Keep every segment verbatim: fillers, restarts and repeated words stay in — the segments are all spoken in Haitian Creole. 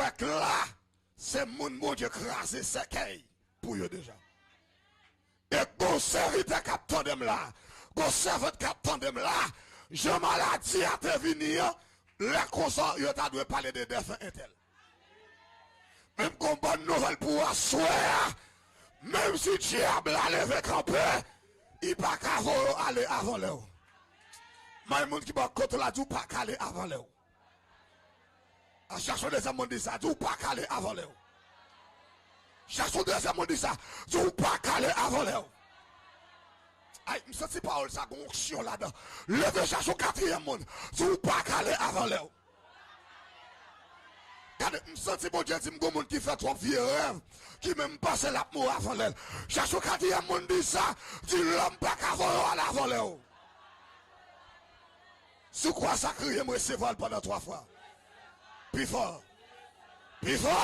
Sèk la, se moun Bondye kraze sèkèy pou yo deja. E gon sèvitè k ap tande m la, gon sèvant k ap tande m la, jan maladi a te vini an, lè konsa yo ta dwe pale de dèfen entèl. Men m gon bòn nouvèl pou w aswè a, menm si dyab la leve kanpe, li pa ka voye w ale avan lè w. Men moun ki bò kote w la di w pa ka ale avan lè w. A, chache yon dezyèm moun di sa, di w pa ka ale avan lè w. Chache yon dezyèm moun di sa, di w pa ka ale avan lè w. Ay, m santi pawòl sa gon onksyon ladan. Leve chache yon katriyèm moun, di w pa ka ale avan lè w. Gade, m santi Bondye di m gon moun ki fè twòp vye rèv, ki menm panse l ap mouri avan lè l. Chache yon katriyèm moun di sa, di lòm pa ka voye w ale avan lè w. Si w kwè sa, kriye, m resevwa l pandan twa fwa. Pi fò. Pi fò.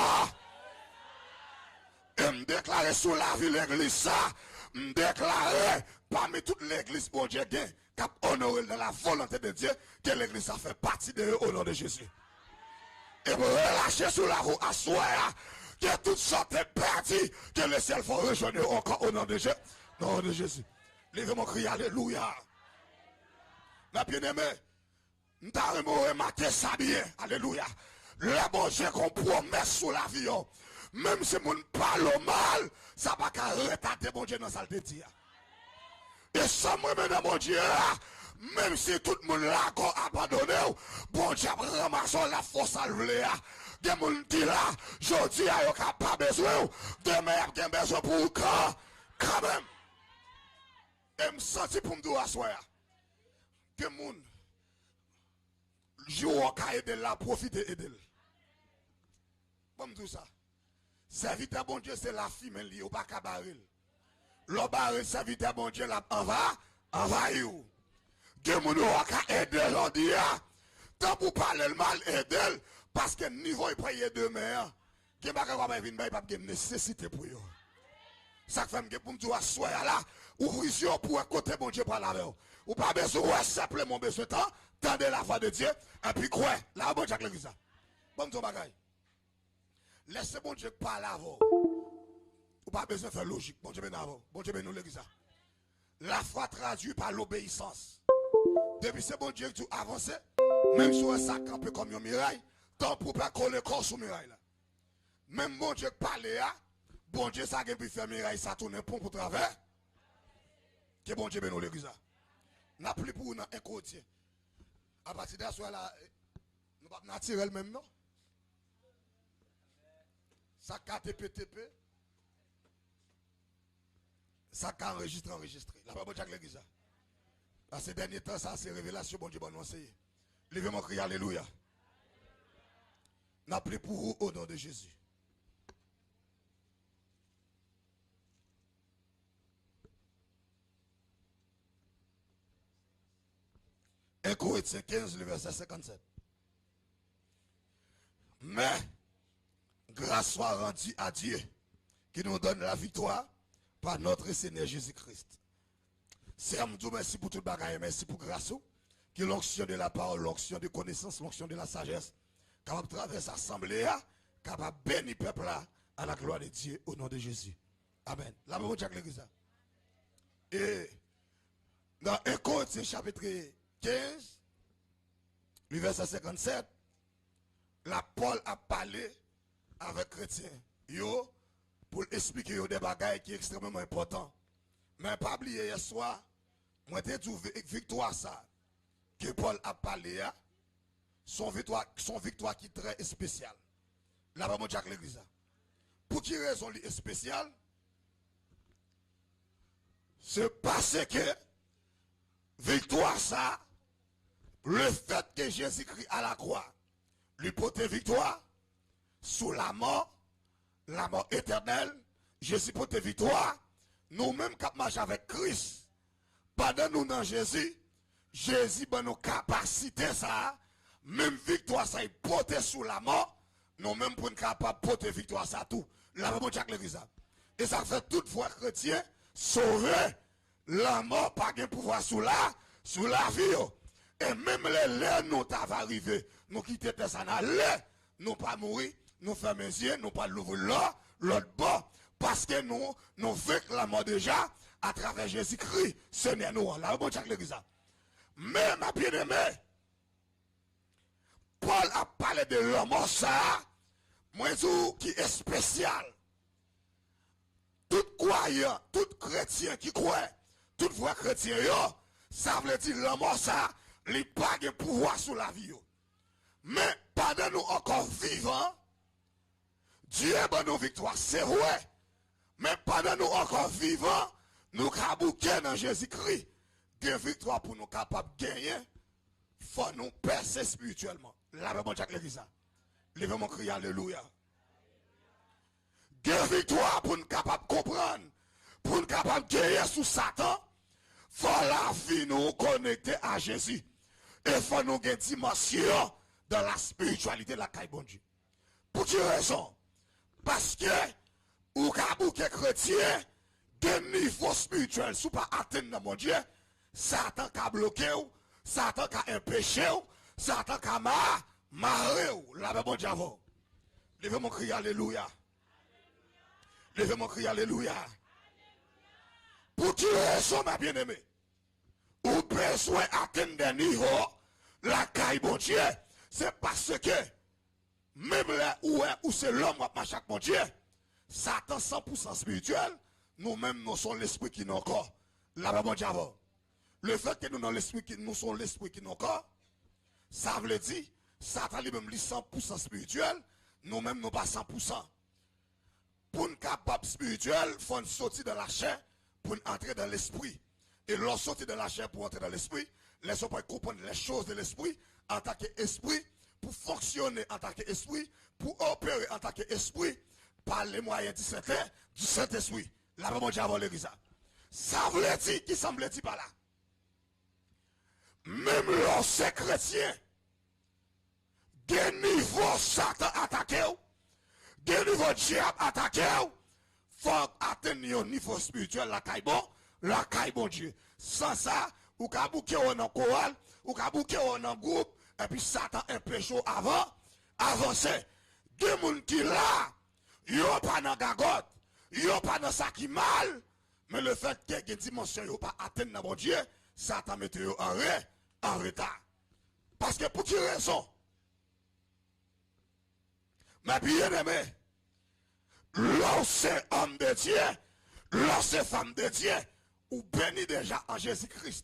E m deklare sou lavi legliz sa, m deklare pami tout legliz Bondye gen, k ap onore l nan la volonte de Dye, ke legliz sa fè pati de yo o non de Jezi. E m relache sou lavi w aswè a, ke tout sa w te pèdi, ke lesyèl fè w rejwenn yo ankò o non de Je-, non de Jezi. Leve men w kriye alelouya. Mè byeneme, m ta renmen w remake sa byen. Alelouya. Lè Bondye gon pwomès sou lavi w, menm si moun pale w mal, sa pa ka retade Bondye nan sa l te di a. E sa m renmen nan Bondye a, menm si tout moun lage w abandone w, Bondye ap ranmase w, l ap fè w sa l vle a. Gen moun ki la, jodi a yo ka pa bezwen w, demen y ap gen bezwen pou ou kan, kanmenm. E m santi pou m di w aswè a, gen moun, jou w ka ede l la, pwofite ede l. Ban m di w sa. Sèvitè Bondye se lafimen li ye, ou pa ka bare l. Lè w bare sèvitè Bondye, l ap anva-, anvayi w. Gen moun ou ka ede jodi a, tan pou pale l mal, ede l, paske nivo l pral ye demen an, gen bagay w ap vin bay, p ap gen nesesite pou yo. Sa k fè m gen pou m di w aswè a la, ouvri zye w pou w wè kote Bondye pral avè w. Ou pa bezwen wè senpleman, w bezwen tan, tande lavwa de Dye, epi kwè. Lave men w ak legliz la. Ban m di w yon bagay. Lè se Bondye k pale avè w, ou pa bezwen fè lojik. Bondye beni avè w. Bondye beni w, legliz la. Lafwa tradui pa lobeyisans. Depi se Bondye k di w avanse, menm si w wè sa kanpe kòm yon miray, tanpri w pa kole kò w sou miray la. Menm Bondye k pale a, Bondye sa gen pou l fè miray sa tounen pon pou travè. Ke Bondye beni w, legliz la. N ap li pou ou nan en Korentyen. Apati de aswè la, nou p ap natirèl menm non. Sa ka tepe tepe. Sa ka anrejistre, anrejistre. Lapè Bondye ak legliz la. Paske dènye tan sa, se revelasyon Bondye ban nou anseye. Leve men w, kriye alelouya. N ap li pou ou o non de Jezi. En Korentyen kenz, le vèsè senkannsèt. Mais grâce soit rendue à Dieu, qui nous donne la victoire par notre Seigneur Jésus-Christ. Seyè, m di w mèsi pou tout bagay, mèsi pou gras ou, que l'onction de la parole, l'onction de connaissance, l'onction de la sagesse, kapab travèse asanble a, kapab beni pèp la, à la gloire de Dieu, au nom de Jésus. Amèn. Lapè Bondye ak legliz la. E nan en Korentyen chapit kenz, li vèsè senkannsèt, la Pòl ap pale avèk kretyen yo pou l esplike yo de bagay ki ekstrèmeman enpòtan. Men pa bliye yèswa, mwen te di w vi-, viktwa sa ke Pòl ap pale a, se yon viktwa, se yon viktwa ki trè espesyal. Lapè Bondye ak legliz la. Pou ki rezon li espesyal? Se paske viktwa sa, le fèt ke Jezikri a la kwa, li pote viktwa sou lamò, lamò etènèl, Jezi pote viktwa, nou menm k ap mache avèk Kris, pandan nou nan Jezi, Jezi ban nou kapasite sa a, menm viktwa sa a li pote sou lamò, nou menm pou n kapab pote viktwa sa a tou. Lapè Bondye ak legliz la. E sa k fè tout vrè kretyen sove, lanmò pa gen pouvwa sou la, sou lavi yo. E menm lè, lè nou ta va rive, nou kite tè sa n ale, nou pa mouri, Nou fèmen zye, nou pral louvri l lò, lòt bò. Paske nou, nou venk lanmò deja atravè Jezikri, Senyè nou an. Lave Bondye ak legliz la. Men, mè byeneme, Pòl ap pale de lanmò sa a, mwen di w ki espesyal. Tout kwayan, tout kretyen ki kwè, tout vrè kretyen yo, sa vle di lanmò sa a, li pa gen pouvwa sou lavi yo. Men, pandan nou ankò vivan, Dye ban nou viktwa, se vre. Men pandan nou ankò vivan, nou ka bouke nan Jezikri. Gen viktwa pou nou kapab genyen, fò nou pèse espirityèlman. Lapè Bondye ak legliz la. Leve men w kriye alelouya. Gen viktwa pou n kapab konprann, pou n kapab genyen sou Satan, fò lavi nou konekte a Jezi. E fò nou gen dimansyon dans la spiritualité lakay Bondye. Pou ki rezon? Paske ou ka bouke kretyen, gen nivo espirityèl, si w pa atenn nan Bondye, Satan ka bloke w, Satan ka enpeche w, Satan ka ma-, mare w. Lapè Bondye avè w. Leve men w kriye alelouya. Leve men w kriye alelouya. Pou ki rezon, mè byeneme, ou bezwen atenn de nivo lakay Bondye? Se paske menm lè ou wè ou se lòm w ap mache ak Bondye, Satan san pou san espirityèl, nou menm nou se yon lespri ki nan kò. Lapè Bondye avè w. Lefètke nou nan lespri ki, nou se yon lespri ki nan kò, sa vle di, Satan li menm li san pou san espirityèl, nou menm nou pa san pou san. Pou n kapab espirityèl, fò n soti nan lachè pou n antre nan lespri. E lè w soti nan lachè pou w antre nan lespri, lè sa w pral konprann les choses de l'esprit antanke espri, pou fonksyone antanke espri, pou opere antanke espri, pa le mwayen di Senten, di Sentespri. Lapè Bondye avè w legliz la. Sa vle di, ki sa m vle di pa la? Menm lè w se kretyen, gen nivo Satan atake w, gen nivo dyab atake w, fò w atenn yon nivo espirityèl lakay bon, lakay Bondye. San sa, ou ka bouke w nan koral, ou ka bouke w nan gwoup, epi Satan enpeche w avan, avanse. Gen moun ki la, yo pa nan gagòt, yo pa nan sa ki mal, men lefètke gen dimansyon yo pa atenn nan Bondye, Satan mete yo an re-, an reta. Paske pou ki rezon? Mè byeneme, lè w se òm de Dye, lè w se fanm de Dye, ou beni deja an Jezi Kris.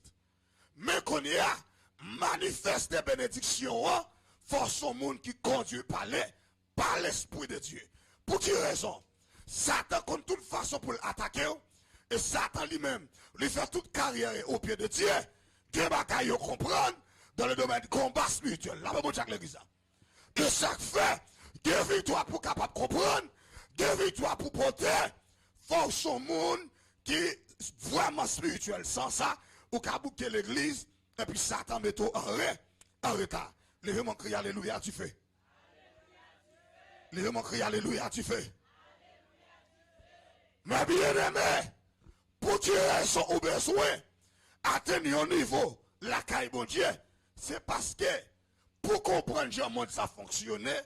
Men kounye a, manifeste benediksyon an, fò w se yon moun ki kondui pa le, pa Lespri de Dye. Pou ki rezon? Satan konn tout fason pou l atake w, e Satan li menm, li fè tout karyè o pye de Dye. Gen bagay yo konprann dans le domaine konba espirityèl. Lapè Bondye ak legliz la. E sa k fè, gen viktwa pou kapab konprann, gen viktwa pou pote, fò w se yon moun ki vrèman espirityèl. San sa, ou ka bouke legliz, epi Satan mete w an re-, an reta. Leve men w kriye alelouya dife. Leve men w kriye alelouya dife. Mè byeneme, pou ki rezon ou bezwen atenn yon nivo lakay Bondye? Se paske pou konprann jan mond sa fonksyone,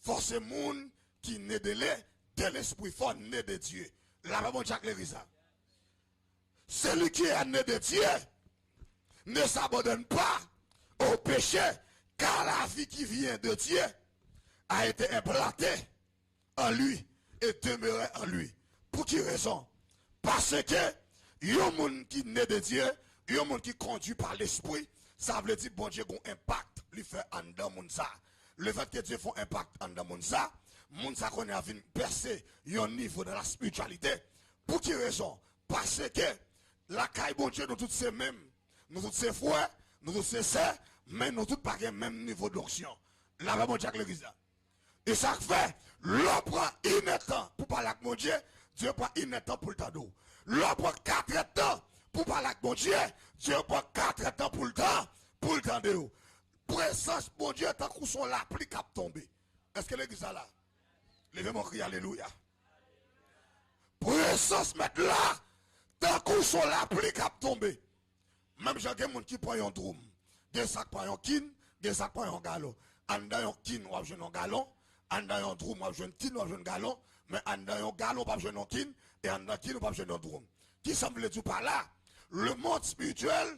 fò se moun ki ne de le, de lespri, fò ne de Dye. Lapè Bondye ak legliz la. Celui qui est né de Dieu ne s'abandonne pas au péché, car la vie qui vient de Dieu a été implantée en lui et demeuré en lui. Pou ki rezon? Paske yon moun ki ne de Dye, yon moun ki kondui pa Lespri, sa vle di Bondye gon enpak li fè anndan moun sa. Lefètke Dye fè yon enpak anndan moun sa, moun sa kounye a vin pèse yon nivo nan la spirityalite. Pou ki rezon? Paske lakay Bondye, nou tout se menm. Nou tout se frè, nou tout se sè, men nou tout pa gen menm nivo donksyon. Lapè Bondye ak legliz la. E sa k fè, lè w pran inèdtan pou pale ak Bondye, Dye pran inèdtan pou l tande w. Lè w pran katrèdtan pou pale ak Bondye, Dye pran katrèdtan pou l tan, pou l tande w. Prezans Bondye tankou se yon lapli k ap tonbe. Èske legliz la la? Leve men w kriye alelouya. Prezans Mèt la tankou se yon lapli k ap tonbe. Menm jan gen moun ki pran yon dwoum, gen sa k pran yon kin, gen sa k pran yon galon. Anndan yon kin, w ap jwenn yon galon. Anndan yon dwoum w ap jwenn kin, w ap jwenn galon, men anndan yon galon w p ap jwenn yon kin, e anndan kin ou p ap jwenn yon dwoum. Kisa m vle di w pa la? Lemonn espirityèl,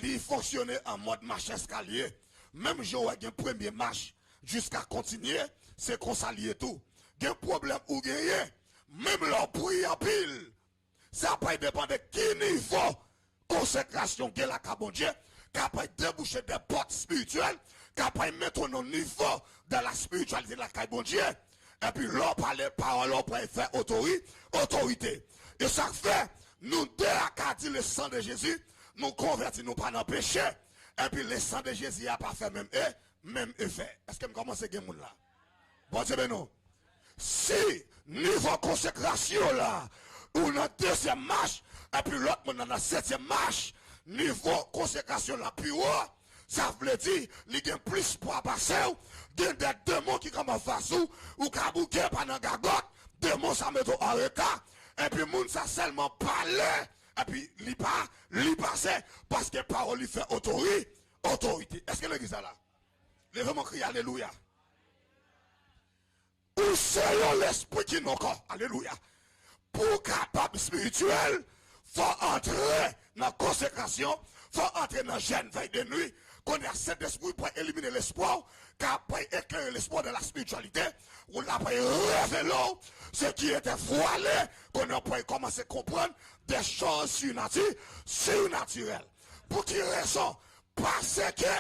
li fonksyone an mòd mach eskalye. Menm jan w wè gen premye mach jiska kontinye, se konsa l ye tou. Gen pwoblèm ou genyen, menm lè w priye anpil, sa pral depann de ki nivo konsekrasyon gen lakay Bondye, ka pral debouche de pòt espirityèl, ka pral mete w nan nivo de la spiritualité lakay Bondye. Epi lè w pale pawòl la, w pral fè otori, otorite. E sa k fè, nou de a ka di le sang de Jésus, nou konvèti, nou pa nan peche. Epi le sang de Jésus a pa fè menm e, menm efè. Èske m kòmanse gen moun la? Bondye beni w. Si nivo konsekrasyon la, ou nan dezyèm mach, epi lòt moun nan nan setyèm mach, nivo konsekrasyon la pi wo, sa vle di, li gen plis pwa pase w, gen de demon ki kanpe anfas ou, ou ka bouke pa nan gagòt, demon sa mete w an reta, epi moun sa sèlman pale, epi li pa, li pase, paske pawòl li fè otori, otorite. Èske legliz la la? Leve men w, kriye alelouya. Ou se yon lespri ki nan kò. Alelouya. Pou w kapab espirityèl, fò antre nan konsekrasyon, fò antre nan jèn vèy de nwi. Kounye a, Sentespri pral elimine lespwa w, ka pral eklere lespwa w de la spiritualité, ou la pral revele w ce qui était voilé, kounye a w pral kòmanse konprann des choses sirnati-, surnaturelles. Pou ki rezon? Paske